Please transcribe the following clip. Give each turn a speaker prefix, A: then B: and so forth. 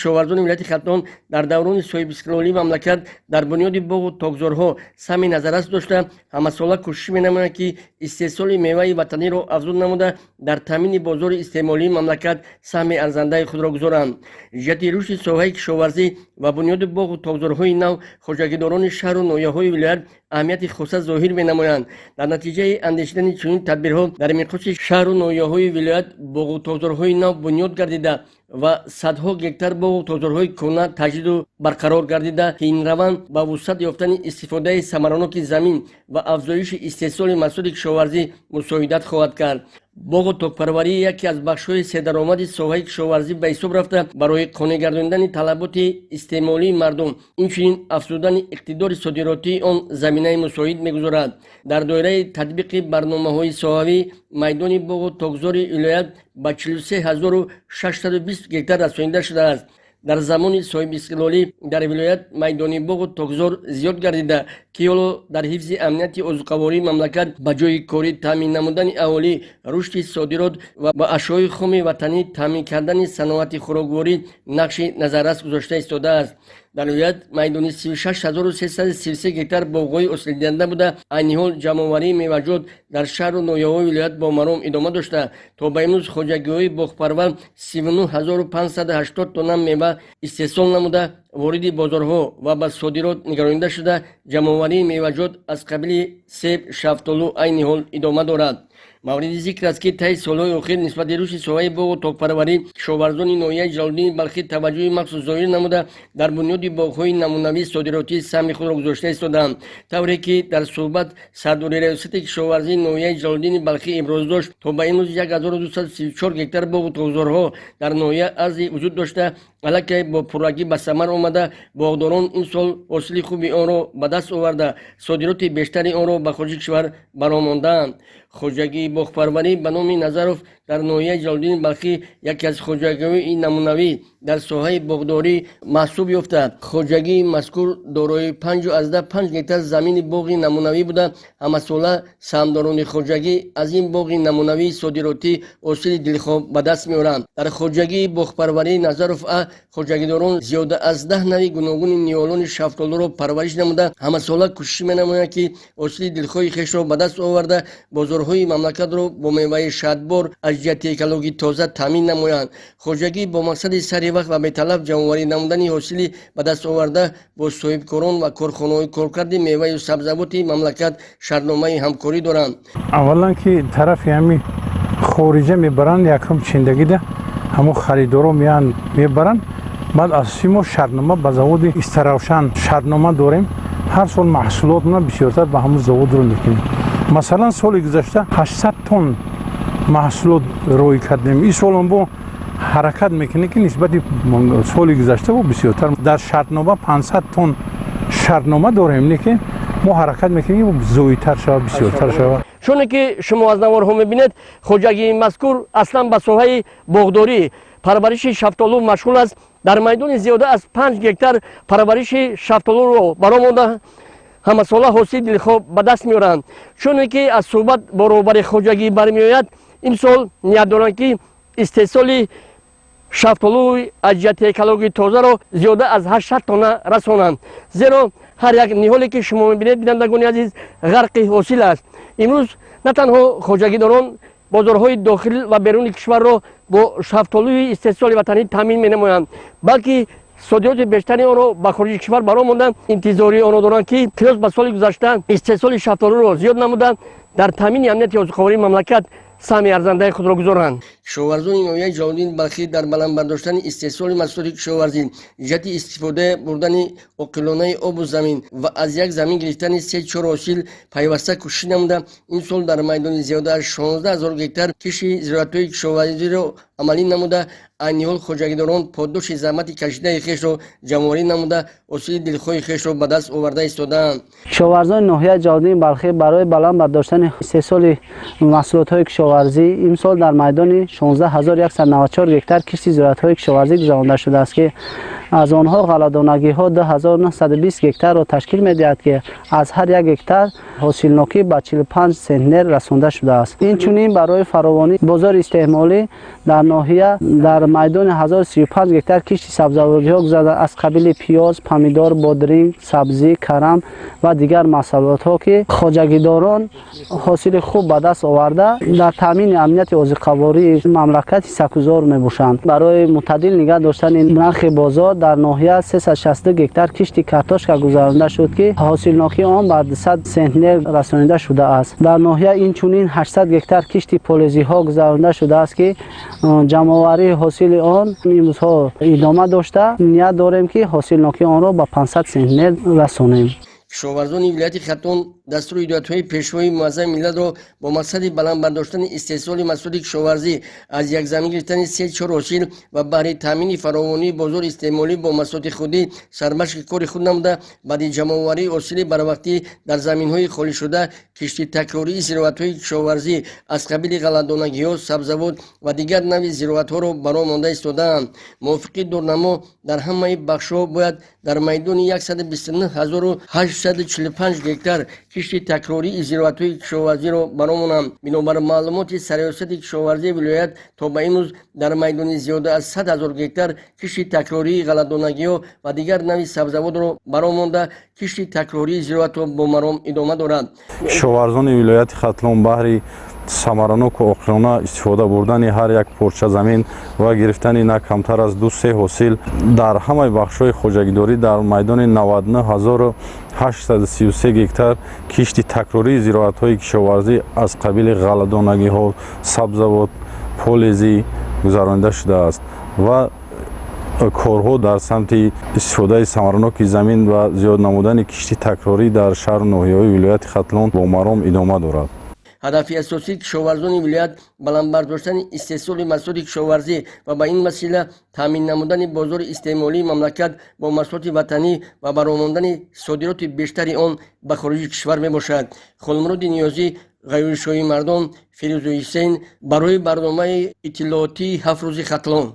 A: Кишоварзони вилояти Хатлон дар даврони соҳибистиқлолии мамлакат дар бунёди боғу токзорҳо саҳми назаррас дошта, ҳамасола кӯшиш менамоянд, ки истеҳсоли меваи ватаниро афзун намуда, дар таъмини бозори истеъмолии мамлакат саҳми арзандаи худро гузоранд. Ҷиҳати рушди соҳаи кишоварзӣ ва бунёди боғу токзорҳои нав хоҷагидорони шаҳру ноҳияҳои вилоят аҳамияти хоса зоҳир менамоянд. Дар натиҷаи андешидани чунин тадбирҳо дар миқёси шаҳру ноҳияҳои вилоят боғу токзорҳои нав бунёд гардида ва садҳо гектар боғу токзорҳои кӯҳна таҷдиду барқарор гардида, ки ин раванд ба вусъат ёфтани истифодаи самараноки замин ва афзоиши истеҳсоли маҳсулоти кишоварзӣ мусоидат хоҳад кард. Боғу токпарварӣ яке аз бахшҳои сердаромади соҳаи кишоварзӣ ба ҳисоб рафта, барои қонеъ гардонидани талаботи истеъмолии мардум, инчунин афзудани иқтидори содиротии он заминаи мусоид мегузорад. Дар доираи татбиқи барномаҳои соҳавӣ майдони боғу токзори вилоят ба 43 620 гектар расонида шудааст. Дар замони соҳибистиқлолӣ дар вилоят майдони боғу токзор зиёд гардида, ки ҳоло дар ҳифзи амнияти озуқавории мамлакат, ба ҷойи корӣ таъмин намудани аҳолӣ, рушди содирот ва ба ашёи хоми ватанӣ таъмин кардани саноати хӯрокворӣ нақши назаррас гузошта истодааст. Дар вилоят майдони 36 333 гектар боғҳои ҳосилдиҳанда буда, айни ҳол ҷамъоварии меваҷот дар шаҳру ноҳияҳои вилоят бо маром идома дошта, то ба имрӯз хоҷагиҳои боғпарвар 39 580 тонна мева истеҳсол намуда, вориди бозорҳо ва ба содирот нигаронида шуда, ҷамъоварии меваҷот аз қабили себ, шафтолу айни ҳол идома дорад. Мавриди зикр аст, ки таи солҳои охир нисбати рушди соҳаи боғу токпарварӣ кишоварзони ноҳияи Ҷалолиддини Балхӣ таваҷҷӯҳи махсус зоҳир намуда, дар бунёди боғҳои намунавии содиротӣ саҳми худро гузошта истодаанд. Тавре ки дар суҳбат сардори раёсати кишоварзии ноҳияи Ҷалолиддини Балхӣ иброз дошт, то ба имрӯз 1234 гектар боғу токзорҳо дар ноҳия арзи вуҷуд дошта, аллакай бо пуррагӣ ба самар омада, боғдорон ин сол ҳосили хуби онро ба даст оварда, содироти бештари онро ба хориҷи кишвар баромондаанд. Хоҷагии боғпарварӣ ба номи Назаров дар ноҳияи Ҷалолиддини Балхӣ яке аз хоҷагиҳои намунавӣ дар соҳаи боғдорӣ маҳсуб ёфта, хоҷагии мазкур дорои 5,5 гектар замини боғи намунавӣ буда, ҳамасола саҳмдорони хоҷагӣ аз ин боғи намунавии содиротӣ ҳосили дилхоҳ ба даст меоранд. Дар хоҷагии боғпарварии Назаров А хоҷагидорон зиёда аз 10 нави гуногуни ниҳолони шафтолуро парвариш намуда, ҳамасола кӯшиш менамоянд, ки ҳосили дилхоҳи хешро ба даст оварда, бозорҳои мамлакатро бо меваи шаҳдбор, аз ҷиҳати экологӣ тоза таъмин намоянд. Хоҷагӣ бо мақсади сари вақт ва беталаф ҷамъоварӣ намудани ҳосили ба даст оварда бо соҳибкорон ва корхонаҳои коркарди меваю сабзавоти мамлакат шартномаи ҳамкорӣ доранд.
B: Аввалан, ки тарафи ҳами хориҷа мебаранд, якум чиндагида ҳамон харидоро меянд, мебаранд. Баъд асоси мо шартнома ба заводи Истаравшан шартнома дорем. Ҳар сол маҳсулотна бисёртар ба ҳамон заводро мекунем. Масалан, соли гузашта 800 тонн маҳсулот рӯй кардем. Ин солам бо ҳаракат мекунем, ки нисбати соли гузашта бо бисёртар. Дар шартнома 500 тонн шартнома дорем, лекин мо ҳаракат мекунем, ки зоидтар шавад, бисёртар шавад.
A: Чуне ки шумо аз наворҳо мебинед, хоҷагии мазкур аслан ба соҳаи боғдорӣ, парвариши шафтолу машғул аст. Дар майдони зиёда аз 5 гектар парвариши шафтолуро баромонда, ҳамасола ҳосили дилхоҳ ба даст меоранд. Чуне ки аз суҳбат бо роҳбари хоҷагӣ бармеояд, имсол ният доранд, ки истеҳсоли шафтолуи аз ҷиҳати экологии тозаро зиёда аз 800 тонна расонанд, зеро ҳар як ниҳоле ки шумо мебинед, бинандагони азиз, ғарқи ҳосил аст. Имрӯз на танҳо хоҷагидорон бозорҳои дохил ва беруни кишварро бо шафтолуи истеҳсоли ватанӣ таъмин менамоянд, балки содироти бештари онро ба хориҷи кишвар баромонда, интизории онро доранд, ки қиёс ба соли гузашта истеҳсоли шафтолуро зиёд намуда, дар таъмини амнияти озуқавории мамлакат саҳми арзандаи худро гузоранд. Кишоварзони ноҳияи Ҷалолиддин Балхӣ дар баланд бардоштани истеҳсоли маҳсулоти кишоварзӣ, ҷиҳати истифода бурдани оқилонаи обу замин ва аз як замин гирифтани се чор ҳосил пайваста кӯшиш намуда, ин сол дар майдони зиёда аз 16 000 гектар кишти зироатҳои кишоварзиро амалӣ намуда, айни ҳол хоҷагидорон подоши заҳмати кашидаи хешро ҷамъоварӣ намуда, ҳосили дилхоҳи хешро ба даст оварда истодаанд.
C: Кишоварзони ноҳияи Ҷалолиддини Балхӣ барои баланд бардоштани истеҳсоли маҳсулотҳои кишоварзӣ имсол дар майдони 16 194 гектар кишти зироатҳои кишоварзӣ гузаронда шудааст, ки аз онҳо ғалладонагиҳо 2920 гектарро ташкил медиҳад, ки аз ҳар як гектар ҳосилнокӣ ба 45 центнер расонда шудааст. Инчунин, барои фаровонии бозори истеъмолӣ дар ноҳия дар Майдони 1035 гектар кишти сабзавотиҳо гузаронда, аз қабили пиёз, помидор, бодринг, сабзӣ, карам ва дигар маҳсулотҳо, ки хоҷагидорон ҳосили хуб ба даст оварда, дар таъмини амнияти озиқавории мамлакат ҳиссагузор мебошанд. Барои мӯътадил нигаҳ доштани нархи бозор дар ноҳия 362 гектар кишти картошка гузаронда шуд, ки ҳосилнокии он ба 200 сентнер расонида шудааст. Дар ноҳия инчунин 800 гектар кишти полезиҳо гузаронда шудааст, ки ҷамъоварии ҳосили он имрӯзҳо идома дошта, ният дорем, ки ҳосилнокии онро ба 500 сентнер расонем.
A: Кишоварзони вилояти Хатлон дастуру ҳидоятҳои Пешвои муаззами миллатро бо мақсади баланд бардоштани истеҳсоли маҳсулоти кишоварзӣ, аз як замин гирифтани се чор ҳосил ва баҳри таъмини фаровонии бозори истеъмолӣ бо маҳсулоти худӣ сармашқи кори худ намуда, баъди ҷамъоварии ҳосили барвақтӣ дар заминҳои холишуда кишти такрории зироатҳои кишоварзӣ аз қабили ғалладонагиҳо, сабзавот ва дигар навъи зироатҳоро ба роҳ монда истодаанд. Мувофиқи дурнамо, дар ҳамаи бахшҳо бояд дар майдони 129 845 гектар кишти такрории зироатҳои кишоварзиро ба роҳ монанд. Бинобар маълумоти Сарриёсати кишоварзии вилоят, то ба имрӯз дар майдони зиёда аз 100 000 гектар кишти такрории ғалладонагиҳо ва дигар навъи сабзавотро ба роҳ монда, кишти такрории зироатҳо бо маром идома дорад.
D: Кишоварзони вилояти Хатлон баҳри самараноку оқилона истифода бурдани ҳар як порча замин ва гирифтани на камтар аз ду се ҳосил дар ҳамаи бахшҳои хоҷагидорӣ дар майдони 99 833 гектар кишти такрории зироатҳои кишоварзӣ аз қабили ғалладонагиҳо, сабзавот, полезӣ гузаронида шудааст ва корҳо дар самти истифодаи самараноки замин ва зиёд намудани кишти такрорӣ дар шаҳру ноҳияҳои вилояти Хатлон бо маром идома дорад.
A: Ҳадафи асосии кишоварзони вилоят баланд бардоштани истеҳсоли маҳсулоти кишоварзӣ ва ба ин васила таъмин намудани бозори истеъмолии мамлакат бо маҳсулоти ватанӣ ва ба роҳ мондани содироти бештари он ба хориҷи кишвар мебошад. Холмуроди Ниёзӣ, Ғайюршоҳи Мардон, Фирӯзу Ҳусейн барои барномаи иттилоотии «Ҳафт рӯзи Хатлон».